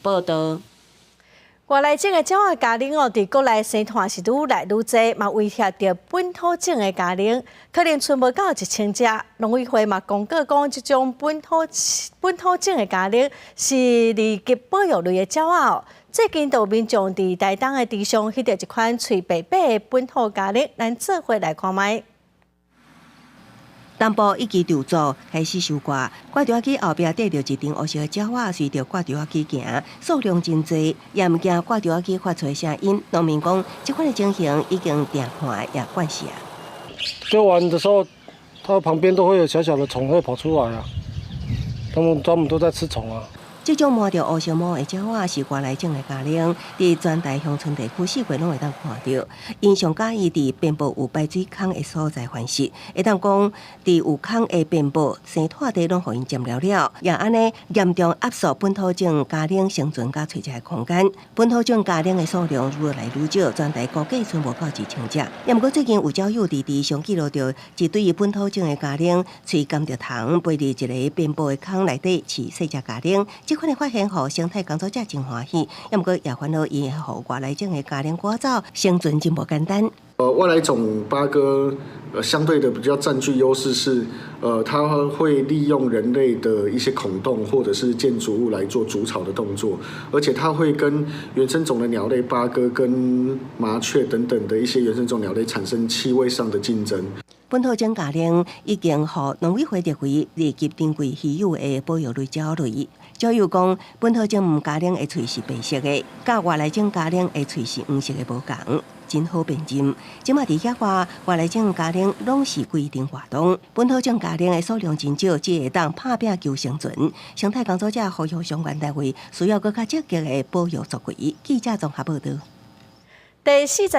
報道。外來種的鳥仔家羚哦，佇國內生態是愈來愈濟，嘛威脅著本土種的家羚，可能賰無夠1000隻。農委會嘛公告講，這種本土種的家羚是二級保育類的鳥仔哦。最近就有民眾佇台東的池上翕著一款喙白白的本土家羚，咱做伙來看覓。南部一期稻作開始收割，掛吊機後壁綴著一頂烏色的鳥仔，隨著掛吊機行，數量真濟，也毋驚掛吊機發出的聲音。農民講，這款的情形已經定看也慣勢啊。割完的時候，它旁邊都會有小小的蟲會跑出來啊，他們都在吃蟲啊。這種抹著烏色毛的鳥仔是外來種的家羚，佇全台鄉村地區四處攏會當看著。𪜶上佮意佇邊坡有排水孔的所在繁殖，會當講佇有孔的邊坡生態地攏予𪜶佔了了，也按呢嚴重壓縮本土種家羚生存佮棲息的空間。本土種家羚的數量愈來愈少，全台估計賰無夠1000隻。也毋過最近有鳥友佇池上記錄著一對本土種的家羚，喙含著蟲，飛佇一个邊坡的孔內底飼細隻家羚。這款的發現，予生態工作者真歡喜，也毋過也煩惱𪜶會予外來種的家羚趕走，生存真無簡單。外來種八哥，相對的比較佔據優勢是，它會利用人類的一些孔洞或者是建築物來做築巢的動作，而且它會跟原生種的鳥類八哥跟麻雀等等的一些原生種鳥類產生氣味上的競爭。本土種家羚已經予農委會列為二級珍貴稀有的保育類鳥類。鳥友講，本土種家羚的喙是白色的，佮外來種家羚的喙是黃色的無仝，真好辨認。這馬佇野外，外來種家羚攏是規定活動，本土種家羚的數量真少，只會當拍拚求生存。生態工作者呼籲相關單位需要閣較積極的保育作為。記者綜合報道。第四十。